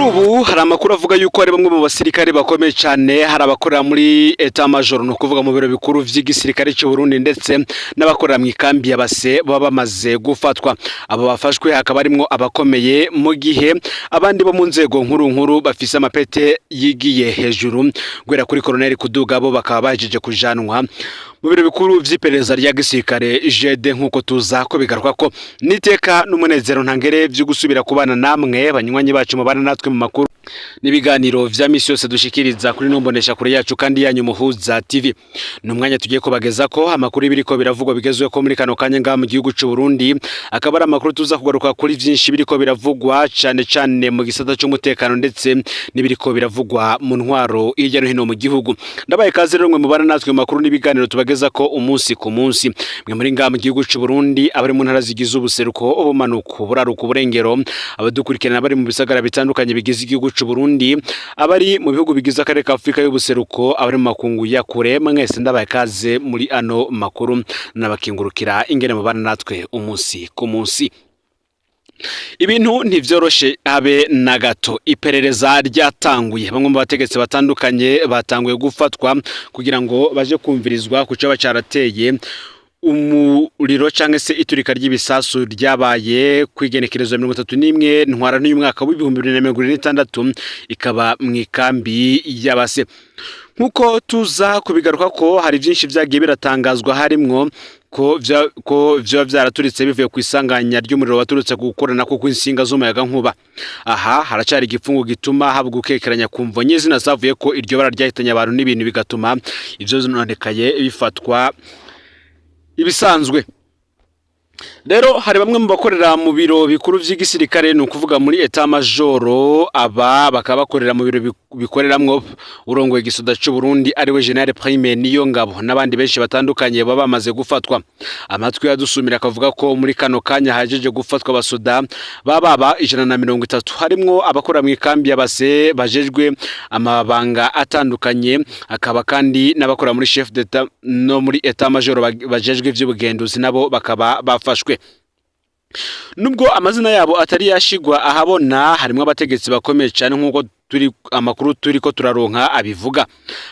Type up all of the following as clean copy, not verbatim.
Ubu hari amakuru avuga yuko hari bamwe mu basirikare bakomeye cyane, hari abakorera muri état major, ni ukuvuga mu biro bikuru vy'igisirikare cy'u Burundi, ndetse n'abakorera mu ikambi ya Base baba bamaze gufatwa. Abo bafashwe hakaba harimwo abakomeye, mu gihe abandi bo mu nzego nkuru nkuru bafise amapete yigiye hejuru guhera kuri colonel kuduga, bo bakaba bahejeje kujanwa mu biro bikuru vy'iperereza rya gisirikare JD, nk'uko tuza ko bigaruka ko niteka n'umunezero ntangere vyo gusubira kubana namwe, banywanyi bacu mubana natwe mu makuru n'ibiganiro vya misi yose dushikiriza kuri nombonesha kure yacu kandi yanyu Muhuza TV. Ni umwanya tugiye kubageza ko amakuru biriko biravugwa bigezweho ko muri kano kanya ngaha mu gihugu c'u Burundi, akaba ari amakuru tuza kugaruka kuri vyinshi biriko biravugwa cane cane mu gisata c'umutekano, ndetse n'ibiriko biravugwa mu ntwaro hirya no hino mu gihugu. Ndabaye kaze rero mwe mubana natwe mu makuru n'ibiganiro tubageza ko umunsi ku munsi, mwe muri ngaha mu gihugu c'u Burundi, abari mu ntara zigize ubuseruko, ubumanuko, buraruko, uburengero, abadukurikirana bari mu bisagara bitandukanye bigize igihugu c'u Burundi, abari mu bihugu bigize akarere ka Afurika y'ubuseruko, abari mu makungu ya kure, mwese ndabaye kaze muri ano makuru, nabakingurukira ingene mubana natwe umunsi ku munsi. Ibintu ntivyoroshe habe na gato. Iperereza ryatanguye, bamwe mu bategetsi batandukanye batanguye gufatwa kugira ngo baje kumvirizwa ku coba carateye umuriro canke se iturika ry'ibisasu ryabaye kw'igenekerezo 31 Ntwarante y'umwaka w'2026, ikaba mu ikambi y'Abase. Nk'uko tuza kubigaruka ko hari byinshi vyagiye biratangazwa, harimwo ko vyoba vyaraturitse bivuye ku isanganya ry'umuriro waturutse ku gukorana ko kw'insinga z'umuyagankuba. Aha haracari igipfungu gituma haba gukekeranya ku mvo nyezina zavuye ko iryo bara ryahitanye abantu n'ibintu, bigatuma ivyo vyononekaye bifatwa ibisanzwe. Rero hari bamwe mu bakorera mu biro bikuru vy'igisirikare, ni ukuvuga muri état major. Aba bakaba bakorera mu biro bikoreramwo urongoye igisoda c'u Burundi, ariwe General Prime Niyongabo, n'abandi benshi batandukanye baba bamaze gufatwa. Amatwi yadusumira akavuga ko muri kano kanya hajeje gufatwa abasoda baba 130, harimwo abakora mu ikambi y'Abase bajejwe amabanga atandukanye, akaba kandi n'abakora muri chef d'état no muri état major bajejwe ivy'ubugenduzi, nabo bakaba bafashwe. Nubwo amazina yabo atari yashigwa ahabona, harimwo abategetsi bakomeye cyane, nk'uko turi amakuru turi ko turaronka abivuga.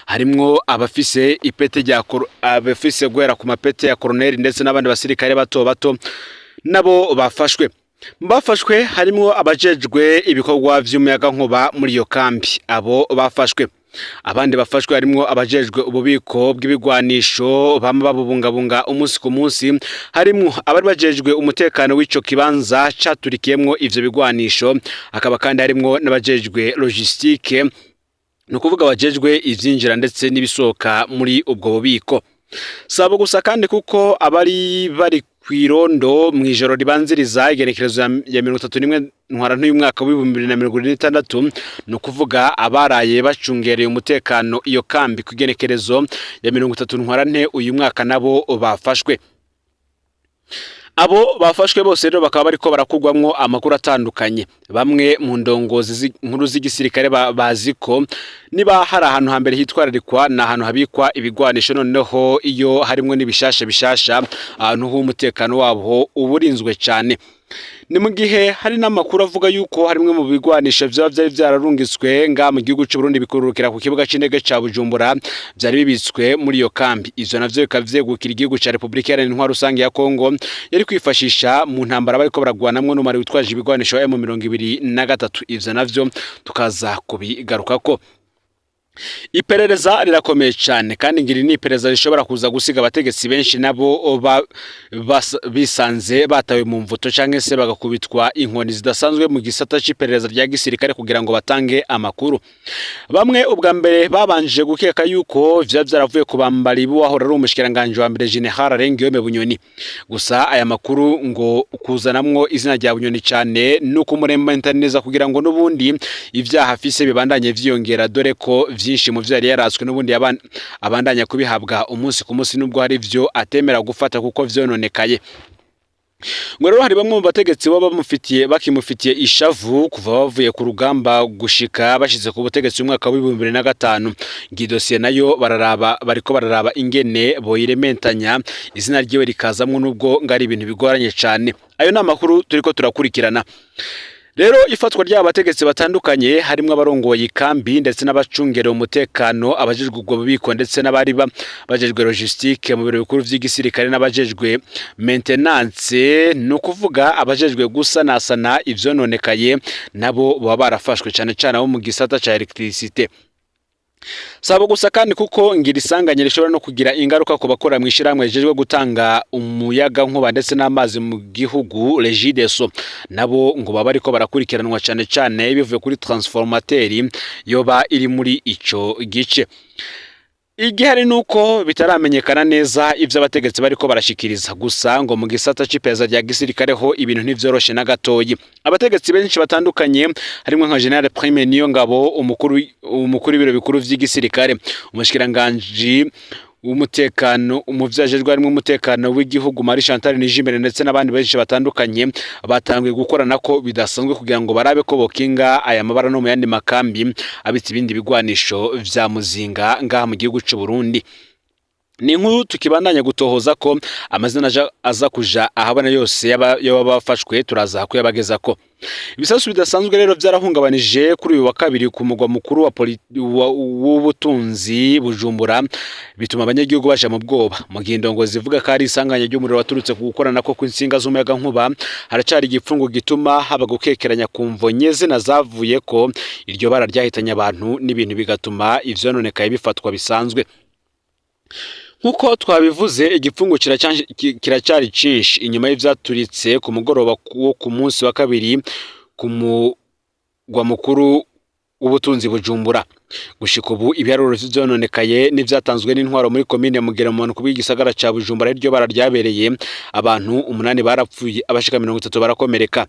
Harimwo abafise ipete rya abafise guhera ku mapete ya colonel, ndetse n'abandi basirikare bato bato nabo bafashwe. Bafashwe harimwo abajejwe ibikorwa vy'umuyagankuba muri iyo kambi, abo bafashwe. Abandi bafashwe harimwo abajejwe ububiko bw'ibigwanisho bama babubungabunga umunsi ku munsi, harimwo abari bajejwe umutekano w'ico kibanza caturikiyemwo ivyo bigwanisho, hakaba kandi harimwo n'abajejwe logistique, ni ukuvuga abajejwe ivyinjira ndetse n'ibisohoka muri ubwo bubiko. Sabo gusa kandi, kuko abari bari kw'irondo mw'ijoro ribanziriza igenekerezo ya 31 Ntwarante y'umwaka w'2026, ni ukuvuga abaraye bacungereye umutekano iyo kambi ku igenekerezo ya 30 Ntwarante uyu mwaka, nabo bafashwe. Abo bafashwe bose rero bakaba bariko barakugwamwo amakuru atandukanye. Bamwe mu ndongozi nkuru z'igisirikare bazi ko niba hari ahantu hambere hitwararikwa ni ahantu habikwa ibigwanisho, noneho iyo harimwo n'ibishasha bishasha, ahantu h'umutekano wabo uba urinzwe cyane. Ni mu gihe hari n'amakuru avuga yuko harimwe mu bigwanisho vyoba vyari vyararungitswe nga mu gihugu c'u Burundi bikururukira ku kibuga c'indege ca Bujumbura, vyari bibitswe muri iyo kambi. Ivyo navyo bikaba vyegukira igihugu ca Republika Iharanira Intwaro Rusange ya Kongo, yari kwifashisha mu ntambara bariko baragwanamwo n'umubare witwaje ibigwanisho M23. Ivyo navyo tukaza kubigarukako. Iperereza rirakomeye cyane, kandi ngiri ni iperereza rishobora kuza gusiga abategetsi benshi nabo bisanze batawe mu mvuto canke se bagakubitwa inkoni zidasanzwe mu gisata c'iperereza rya gisirikare kugira ngo batange amakuru. Bamwe ubwa mbere babanje gukeka yuko vyoba vyaravuye ku bambari b'uwahora ari umushikiranganji wa mbere, General Alain Guillaume Bunyoni. Gusa aya makuru ngo kuzanamwo izina rya Bunyoni cyane nuko umuremba neza kugira ngo n'ubundi ivyaha afise bibandanye vyiyongera, dore ko vyinshi mu vyo yari yaratswe n'ubundi abandanya kubihabwa umunsi ku munsi, nubwo hari ivyo atemera gufata kuko vyononekaye. Ngo rero hari bamwe mu bategetsi baba bamufitiye bakimufitiye ishavu kuva bavuye ku rugamba gushika bashize ku butegetsi mu mwaka w'2005. Ngi dosiye nayo bararaba, bariko bararaba ingene boyirementanya izina ryiwe rikazamwo, nubwo ngari ibintu bigoranye cane. Ayo ni amakuru turiko turakurikirana. Rero ifatwa ry'aba bategetsi batandukanye, harimwo abarongoye ikambi ndetse n'abacungereye umutekano, abajejwe ubwo bubiko ndetse n'abari bajejwe logistique mu biro bikuru vy'igisirikare, n'abajejwe maintenance, ni ukuvuga abajejwe gusanasana ivyononekaye, nabo baba barafashwe, cane cane abo mu gisata ca électricité. Sabo gusa kandi, kuko ngira isanganya rishobora no kugira ingaruka ku bakora mu ishyirahamwe rijejwe gutanga umuyaga nkuba ndetse n'amazi mu gihugu, Regideso. Nabo ngo baba bariko barakurikiranwa, cane cane bivuye kuri transformateur yoba iri muri ico gice. Igihari nuko bitaramenyekana neza ivyo abategetsi bariko barashikiriza. Gusa ngo mu gisata c'iperereza rya gisirikare ho ibintu ntivyoroshe na gatoyi. Abategetsi benshi batandukanye, harimwo nka General Prime Niyongabo, umukuru w'ibiro bikuru vy'igisirikare, umushikiranganji w'umutekano mu vyajejwe harimwo umutekano w'igihugu Marie Chantal Nijimbere, ndetse n'abandi benshi batandukanye, batanguye gukorana ko bidasanzwe kugira ngo barabe ko bokinga aya mabara no mu yandi makambi abitse ibindi bigwanisho vya muzinga ngaha mu gihugu c'u Burundi. Ni inkuru tukibandanya gutohoza ko amazina aza kuja ahabona yose y'aba bafashwe, turaza kuyabageza ko. Ibisasu bidasanzwe rero vyarahungabanije kuri uyu wa kabiri ku mugwa mukuru w'ubutunzi Bujumbura, bituma abanyagihugu baja mu bwoba. Mu gihe indongozi zivuga ko ari isanganya ry'umuriro waturutse ku gukorana ko kw'insinga z'umuyagankuba, haracari igipfungu gituma haba gukekeranya ku mvo nyezina zavuye ko iryo bara ryahitanye abantu n'ibintu, bigatuma ivyononekaye bifatwa bisanzwe. Nk'uko twabivuze, igipfungu kiracyari cinshi inyuma y'ivyaturitse ku mugoroba wo ku munsi wa kabiri ku mugwa mukuru w'ubutunzi Bujumbura. Gushika ubu, ibiharuro vyononekaye n'ivyatanzwe n'intwaro muri komine Mugera mu bumanuko bw'igisagara ca Bujumbura, iryo bara ryabereye, abantu 8 barapfuye, abashika 30 barakomereka.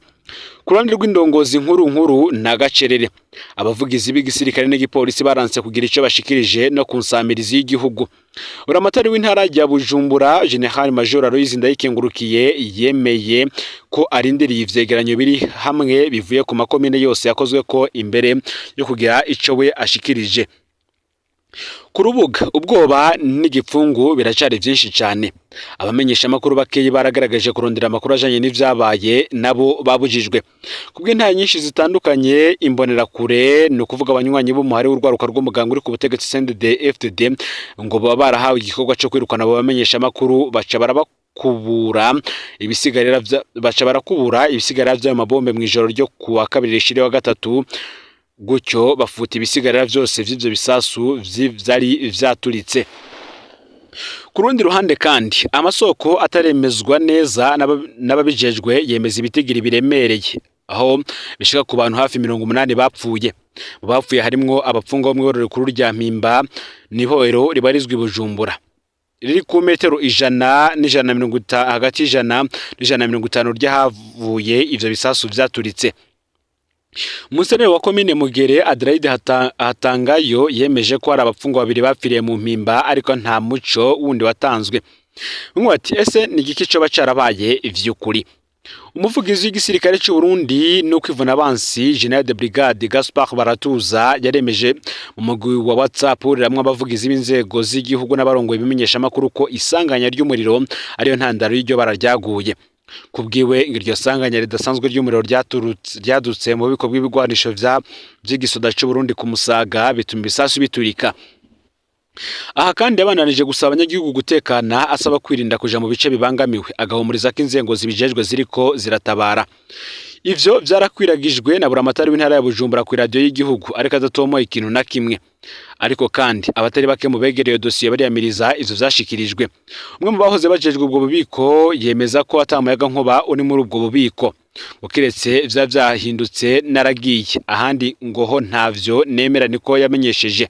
Ku ruhande rw'indongozi nkuru nkuru na gacerere, abavugizi b'igisirikare n'igipolisi baranse kugira ico bashikirije no ku nsamirizi y'igihugu. Buramatari w'intara ya Bujumbura, General Major Aloys Ndayikengurukiye, yemeye ko arindiriye ivyegeranyo biri hamwe bivuye ku makomine yose yakozwe ko imbere yo kugira ico we ashikirije. Ku rubuga, ubwoba n'igipfungu biracari vyinshi cane. Abamenyesha amakuru bakeyi baragaragaje kurondera amakuru ajanye n'ivyabaye, nabo babujijwe kubw'intahe nyinshi zitandukanye. Imbonerakure, ni ukuvuga abanywanyi b'umuhari w'urwaruka rw'umuganga uri ku butegetsi CNDD FDD, ngo baba barahawe igikorwa co kwirukana abo bamenyesha amakuru, baca barakubura ibisigarira vy'ayo mabombe mw'ijoro ryo kuwa kabiri rishira wa gatatu, gutyo bafuta ibisigarira vyose vy'ivyo bisasu vyari vyaturitse. Ku rundi ruhande kandi, amasoko ataremezwa neza n'ababijejwe yemeza ibitigiri biremereye, aho bishika ku bantu hafi 80 bapfuye. Mu bapfuye harimwo abapfungwa bo mw'iborero rikuru rya Mpimba, nibohero ribarizwa i Bujumbura, riri ku metero 100 n'150, hagati y'100 n'150 ry'ahavuye ivyo bisasu vyaturitse. Umuseneri wa komine Mugere, Adelaide Hatangayo, yemeje ko hari abapfungwa babiri bapfiriye mu Mpimba, ariko nta muco wundi watanzwe. Bamwe bati: "Ese ni igiki coba carabaye vy'ukuri?" Umuvugizi w'igisirikare c'u Burundi n'ukwivuna abansi, General de Brigade Gaspard Baratuza, yaremeje mu mugwi wa WhatsApp uriramwo abavugizi b'inzego z'igihugu n'abarongoye ibimenyeshamakuru ko isanganya ry'umuriro ariyo ntandaro y'iryo bara ryaguye. Kubwiwe, ngo iryo sanganya ridasanzwe ry'umuriro ryadutse mu bubiko bw'ibigwanisho vy'igisoda c'u Burundi ku Musaga, bituma ibisasu biturika. Aha kandi yabandanije gusaba abanyagihugu gutekana, asaba kwirinda kuja mu bice bibangamiwe, agahumuriza ko inzego zibijejwe ziriko ziratabara. Ivyo vyarakwiragijwe na buramatari w'intara ya Bujumbura ku radiyo y'igihugu, ariko adatomoye ikintu na kimwe. Ariko kandi abatari bake mu begereye dosiye bariyamiriza ivyo vyashikirijwe. Umwe mu bahoze bajejwe ubwo bubiko yemeza ko ata muyaga nkuba uri muri ubwo bubiko, ngo kiretse vya vyahindutse naragiye ahandi, ngo ho ntavyo nemera, niko yamenyesheje.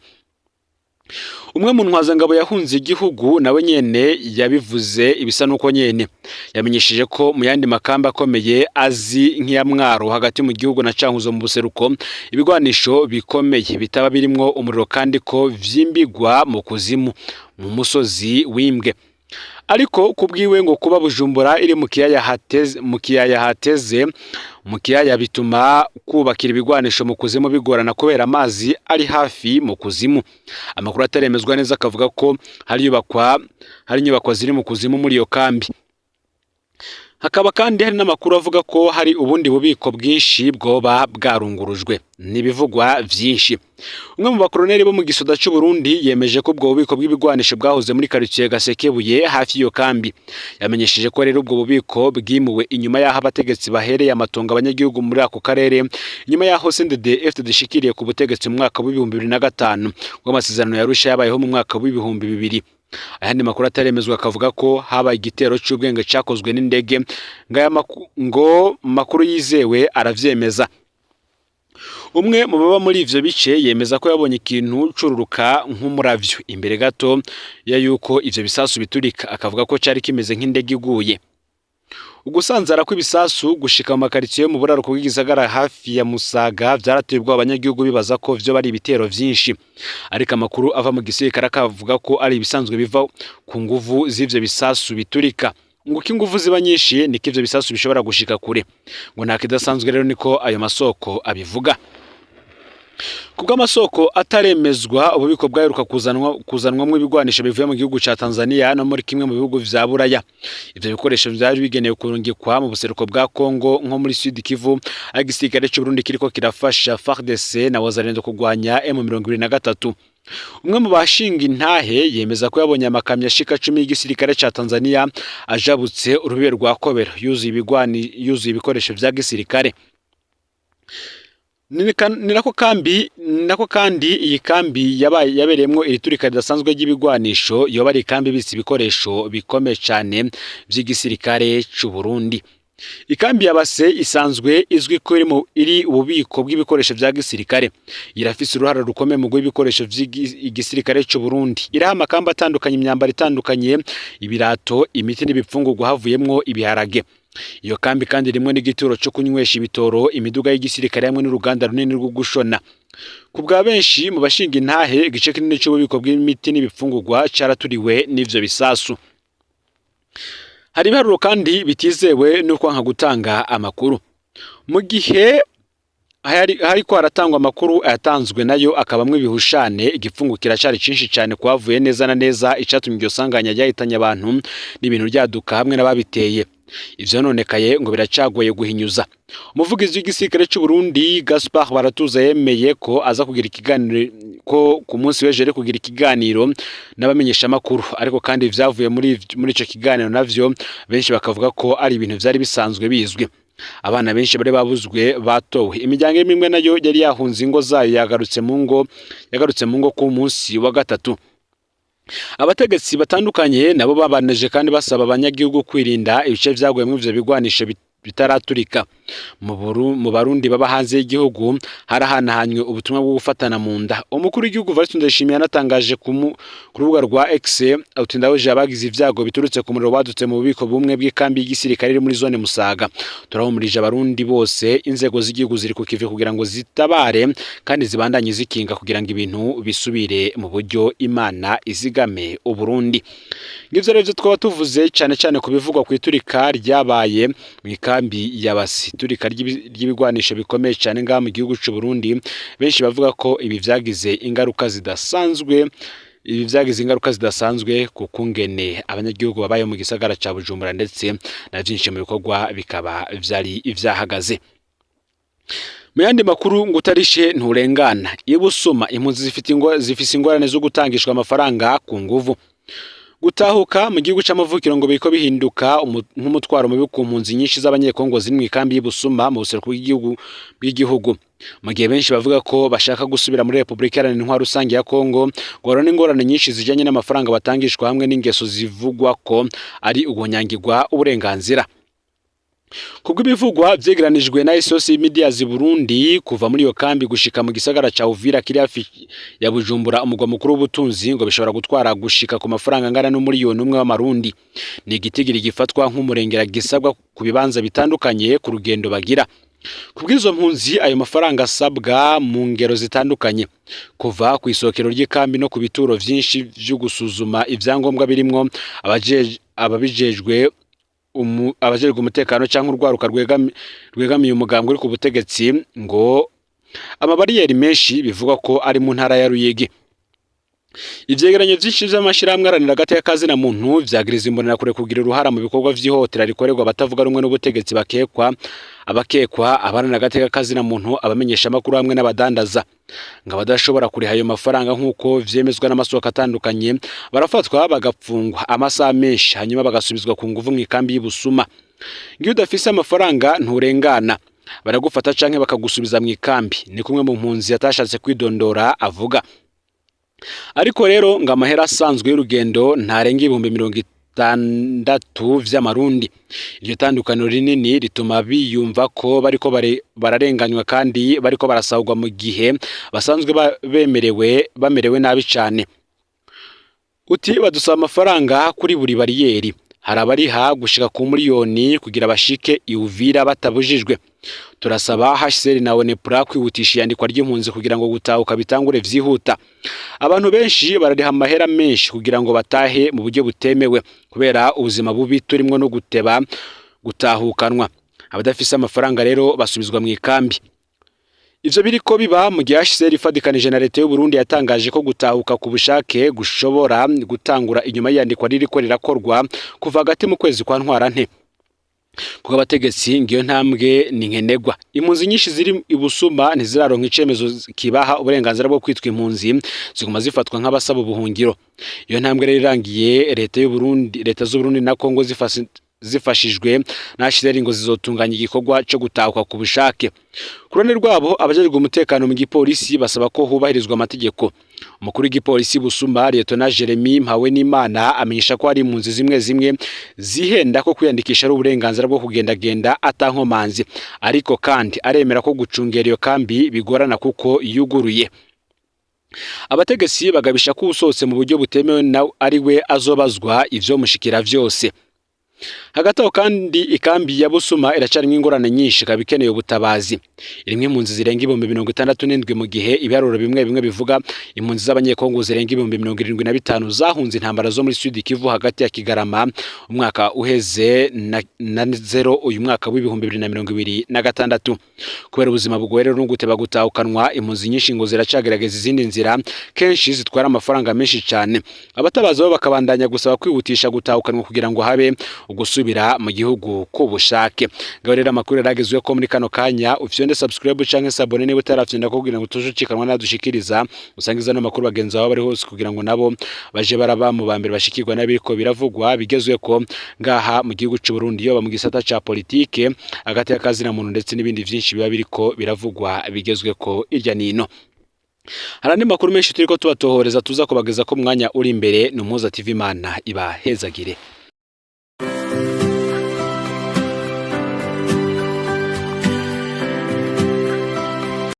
Umwe mu ntwazangabo yahunze igihugu nawe nyene yabivuze ibisa nuko nyene. Yamenyesheje ko mu yandi makamba akomeye azi nk'iya Mwaro hagati mu gihugu na Cankuzo mu buseruko, ibigwanisho bikomeye bitaba birimwo umuriro, kandi ko vyimbigwa mu kuzimu mu musozi wimbwe. Ariko kubwiwe, ngo kuba Bujumbura iri mu kiyaya hateze, mu kiyaya, bituma kubakira ibigwanisho mu kuzimu bigorana kubera amazi ari hafi mu kuzimu. Amakuru ataremezwa neza akavuga ko hari inyubakwa ziri mu kuzimu muri iyo kambi. Hakaba kandi hari n'amakuru avuga ko hari ubundi bubiko bwinshi bwoba bwarungurujwe. N'ibivugwa vyinshi. Umwe mu bakoroneri bo mu gisoda c'u Burundi yemeje ko ubwo bubiko bw'ibigwanisho bwahoze muri quartier Gasekebuye hafi y'iyo kambi. Yamenyesheje ko rero ubwo bubiko bwimuwe inyuma y'aho abategetsi bahereye amatongo abanyagihugu muri ako karere, inyuma y'aho CNDD FDD ishikiriye ku butegetsi mu mwaka w'2005, ubwo amasezerano ya Arusha yabayeho mu mwaka w'2000. Ayandi makuru ataremezwa akavuga ko habaye igitero c'ubwenge cakozwe n'indege, ngo makuru yizewe aravyemeza. Umwe mu baba muri ivyo bice yemeza ko yabonye ikintu cururuka nk'umuravyo imbere gato ya yuko ivyo bisasu biturika, akavuga ko cari kimeze nk'indege iguye. Ugusanzara kw'ibisasu gushika mu makaritsiye yo mu buraruko bw'igisagara hafi ya Musaga vyarateye ubwoba abanyagihugu, bibaza ko vyo bari ibitero vyinshi, ariko amakuru ava mu gisirikare akavuga ko ari ibisanzwe biva ku nguvu z'ivyo bisasu biturika, ngo uko inguvu ziba nyinshi niko ivyo bisasu bishobora gushika kure, ngo nta kidasanzwe rero, niko ayo masoko abivuga. Kubw'amasoko ataremezwa, ububiko bwaheruka kuzanwamwo ibigwanisho bivuye mu gihugu ca Tanzania no muri kimwe mu bihugu vya Buraya. Ivyo bikoresho vyari bigenewe kurungikwa mu buseruko bwa Congo nko muri Sud Kivu, aho igisirikare c'u Burundi kiriko kirafasha FARDC na Wazalendo kugwanya M23. Umwe mu bashinga intahe yemeza ko yabonye amakamyo ashika 10 y'igisirikare ca Tanzania ajabutse urubibe rwa Kobero yuzuye ibikoresho vya gisirikare. Ni nako kandi iyi kambi yabaye yabereyemwo iri turika ridasanzwe ry'ibigwanisho yoba ari ikambi ibitse ibikoresho bikomeye cane vy'igisirikare c'u Burundi. Ikambi ya Base isanzwe izwi ko iri ububiko bw'ibikoresho vya gisirikare. Irafise uruhara rukomeye mu guha ibikoresho vy'igisirikare c'u Burundi. Iraha amakambi atandukanye imyambaro itandukanye, ibirato, imiti n'ibipfungurwa havuyemwo ibiharage. Iyo kambi kandi irimwo n'igituro co kunywesha ibitoro imiduga y'igisirikare hamwe n'uruganda runini rwo gushona. Ku bwa benshi mu bashinga intahe, igice kinini c'ububiko bw'imiti n'ibipfungurwa caraturiwe n'ivyo bisasu. Hari ibiharuro kandi bitizewe n'ukwanka gutanga amakuru. Mu gihe hariko haratangwa amakuru, ayatanzwe nayo akabamwo ibihushane, igipfungu kiracari cinshi cane kuhavuye neza na neza icatumye iryo sanganya ryahitanye abantu n'ibintu ryaduka hamwe n'ababiteye. Ivyononekaye ngo biracagoye guhinyuza. Umuvugizi w'igisirikare c'u Burundi Gaspard Baratuza yemeye ko aza kugira ikiganiro, ko ku munsi w'ejo ari kugira ikiganiro n'abamenyeshamakuru, ariko kandi ivyavuye muri ico kiganiro navyo benshi bakavuga ko ari ibintu vyari bisanzwe bizwi. Abana benshi bari babuzwe batowe. Imiryango imwe nayo yari yahunze ingo zayo yagarutse mu ngo ku munsi wa gatatu. Abategetsi batandukanye nabo babaneje kandi basaba abanyagihugu kwirinda ibice vyaguyemwo ivyo bigwanisho bitaraturika. Mu Barundi baba hanze y'igihugu harahanahanywe ubutumwa bwo gufatana mu nda. Umukuru w'igihugu Evariste Ndayishimiye yanatangaje ku rubuga rwa X ati: "Ndahoje abagize ivyago biturutse ku muriro wadutse mu bubiko bumwe bw'ikambi y'igisirikare iri muri zone Musaga. Turahumurije Abarundi bose, inzego z'igihugu ziri ku kivi kugira ngo zitabare kandi zibandanye zikinga kugira ngo ibintu bisubire mu buryo. Imana izigame Uburundi." Ngivyo rero ivyo twaba tuvuze cane cane ku bivugwa kw'iturika ryabaye mu ikambi ya Base, iturika ry'ibigwanisho bikomeye cane ngaha mu gihugu c'u Burundi. Benshi bavuga ko ibi vyagize ingaruka zidasanzwe, ibi vyagize ingaruka zidasanzwe ku kungene abanyagihugu babaye mu gisagara ca Bujumbura, ndetse na vyinshi mu bikorwa bikaba vyari vyahagaze. Mu yandi makuru, ngo utarishe nturengana. Ibusuma impunzi zifise ingorane zo gutangishwa amafaranga ku nguvu. Gutahuka mu gihugu c'amavukiro ngo biriko bihinduka nk'umutwaro mubi ku mpunzi nyinshi z'Abanyekongo ziri mw'ikambi y'Ibusuma mu buseruko bw'igihugu. Mu gihe benshi bavuga ko bashaka gusubira muri Repubulika Iharanira Intwaro Rusange ya Kongo, ngo bahura n'ingorane nyinshi zijanye n'amafaranga batangishwa hamwe n'ingeso zivugwa ko ari ugunyangirwa uburenganzira. Kubw'ibivugwa vyegeranijwe na SOS Medias Burundi, kuva muri iyo kambi gushika mu gisagara ca Uvira kiri hafi ya Bujumbura, umugwa mukuru w'ubutunzi, ngo bishobora gutwara gushika ku mafaranga angana n'1 miliyoni w'amarundi. Ni igitigiri gifatwa nk'umurengera gisabwa ku bibanza bitandukanye ku rugendo bagira. Kubw'izo mpunzi, ayo mafaranga asabwa mu ngero zitandukanye, kuva ku isokero ry'ikambi no ku bituro vyinshi vyo gusuzuma ivyangombwa birimwo ababijejwe, abajejwe umutekano canke urwaruka rwegamiye umugambwe uri ku butegetsi, ngo amabariyeri menshi bivugwa ko ari mu ntara ya Ruyigi. Ivyegeranyo vyinshi vy'amashirahamwe aharanira agateka ka zina muntu vyagiriza Imbonerakure kugira uruhara mu bikorwa vy'ihohotera rikorerwa abatavuga rumwe n'ubutegetsi, bakekwa, abakekwa, abaharanira agateka ka zina muntu, abamenyeshamakuru hamwe n'abadandaza. Ngo abadashobora kuriha ayo mafaranga, nk'uko vyemezwa n'amasoko atandukanye, barafatwa bagapfungwa amasaha menshi, hanyuma bagasubizwa ku nguvu mw'ikambi y'Ibusuma. Ngiyo udafise amafaranga nturengana, baragufata canke bakagusubiza mw'ikambi, ni kumwe mu mpunzi yatashatse kwidondora avuga. Ariko rero ngo amahera asanzwe y'urugendo ntarenga 60,000 vy'amarundi. Iryo tandukaniro rinini rituma biyumva ko bariko bararenganywa kandi bariko barasahurwa, mu gihe basanzwe bemerewe bamerewe nabi cane. Uti badusaba amafaranga kuri buri bariyeri, hari abariha gushika ku miliyoni kugira bashike i Uvira batabujijwe. Turasaba HCR na ONPRA kwihutisha iyandikwa ry'impunzi kugira ngo gutahuka bitangure vyihuta. Abantu benshi barariha amahera menshi kugira ngo batahe mu buryo butemewe kubera ubuzima bubi turimwo no guteba gutahukanwa. Abadafise amafaranga rero basubizwa mu ikambi. Ivyo biriko biba mu gihe HCR ifadikanije na leta y'u Burundi yatangaje ko gutahuka ku bushake gushobora gutangura inyuma y'iyandikwa ririko rirakorwa kuva hagati mu kwezi kwa Ntwarante. Kuko abategetsi ngiyo ntambwe ni nkenegwa. Impunzi nyinshi ziri ibusuma ntiziraronka icemezo kibaha uburenganzira bwo kwitwa impunzi, ziguma zifatwa nk'abasaba ubuhungiro. Iyo ntambwe rero irangiye, leta y'u Burundi, leta z'u Burundi na Kongo zifashijwe na HCR ngo zizotunganya igikorwa co gutahuka ku bushake. Ku ruhande rwabo, abajejwe umutekano mu gipolisi basaba ko hubahirizwa amategeko. Umukuru w'igipolisi Busuma, Lieutenant Jeremy Mpawenimana, amenyesha ko hari impunzi zimwe zimwe zihenda ko kwiyandikisha ari uburenganzira bwo kugendagenda atankomanzi, ariko kandi aremera ko gucungera iyo kambi bigorana kuko yuguruye. Abategetsi bagabisha ko usohotse mu buryo butemewe na ari we azobazwa ivyo mushikira vyose. Hagati aho kandi, ikambi ya Busuma iracarimwo ingorane nyinshi, ikaba ikeneye ubutabazi. Irimwo impunzi zirenga 67,000, mu gihe ibiharuro bimwe bimwe bivuga impunzi z'Abanyekongo zirenga 75,000 zahunze intambara zo muri Sud Kivu hagati ya Kigarama umwaka uheze na zero uyu mwaka w'2026. Kubera ubuzima bugoye rero no guteba gutahukanwa, impunzi nyinshi ngo ziracagerageza izindi nzira, kenshi zitwara amafaranga menshi cyane. Abatabazi bo bakabandanya gusaba kwihutisha gutahukanwa kugira ngo habe ugusubira mu gihugu k'ubushake. Ngaho rero amakuru yaragezwe ko muri kano kanya. Ufyonde subscribe canke s'abonner niba utarafyonda, kugira ngo tujucikanwa nadushikiriza. Usangiza no makuru bagenzi bawe bari hose kugira ngo nabo baje baraba mu ba mbere bashikirwa n'abiriko biravugwa bigezwe ko ngaha mu gihugu c'u Burundi, yoba mu gisata ca politike, hagati y'akazina muntu, ndetse n'ibindi vyinshi biba biriko biravugwa bigezwe ko irya nino. Hari andi makuru menshi turiko tubatohoreza, tuza kubageza ko mwanya uri imbere. Ni Umuhuza TV. Imana ibahezagire.